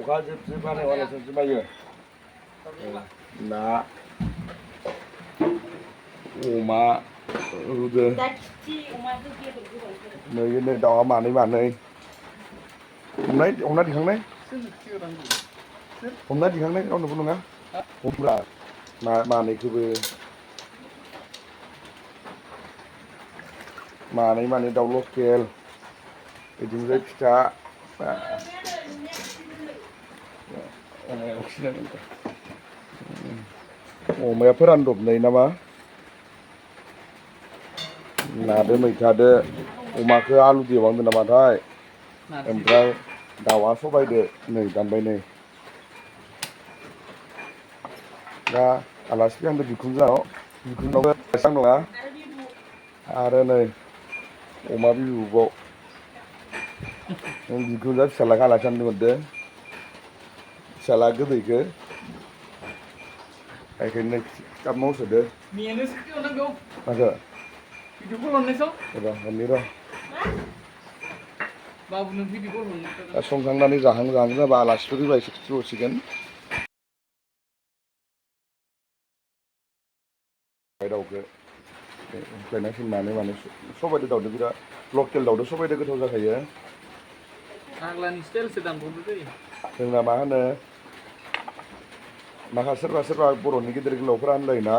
अखा जोबजोब बानायवालासो बायो ना अमा रुदो नै दाउआ मानै हमना दिखांनाय रावनोबो नङा हमब्रा मानैखौबो मानै दाउ लकेल बिदिनिफ्राय फिथा अमाया फोरानदबनाय नामा नादो मैथादो अमाखौ आलु देबावदो नामाथाय ओमफ्राय दाउआ सबायदो नै दानबाय नै दा आलासि फैहांदो बिखुनजोनाव आलासि नङा आरो नै अमा बिबुबाव बिखुनजोआ फिसाज्लाखौ आलासि जानो लिंहरदो फिसाज्ला गोदैखो बेखायनो खिथाब मावसोदो माखो भिडिअ कल हरनायसो र' बाबुनो भिडिअ कल हरनो दा संखांनानै जाहां जाबा आलासिफोर फैबा एसे खिथाहरसिगोन दाउखौ गायनांसिगोन माने सबाइदो दाउदो बिराद लकेल दाउदो सबाइदो गोथाव जाखायो आग्लानि स्टाइलसो दानबावदो दै जोंना मा होनो सोरबा बर'नि गेदेर गोलावफोरा होनलायोना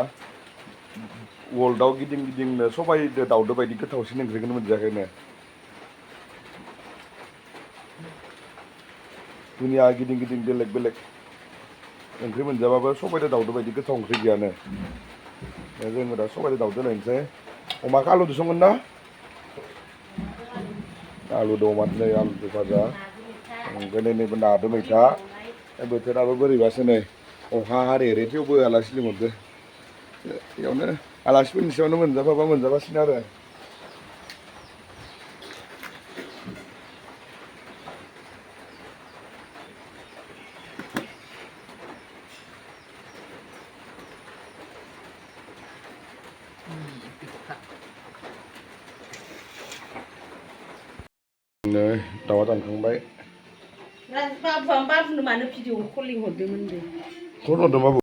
वर्ल्डआव गिदिंनो सबाइदो दाउदो बायदि गोथावसिन ओंख्रिखौनो मोनजायाखैनो दुनिया गिदिं बेलेग ओंख्रि मोनजाबाबो सबाइदो दाउदो बायदि गोथाव ओंख्रि गैयानो जोङो दा सबाइदो दाउदो लायनोसै अमाखौ आलुजों संगोन ना आलुदो अमादो आलुदो भाजा ओमफ्राय नैबे नादो मैथा बोथोराबो बोरैबासो नै अखा हारे थेवबो आलासि लिंहरदो बेयावनो आलासिफोरनि सायावनो मोनजाबासिनो आरो दाउआ दानखांबाय बाबुनो मानो भिडिअ कल लिंहरदोंमोन दे कल हरदों बाबु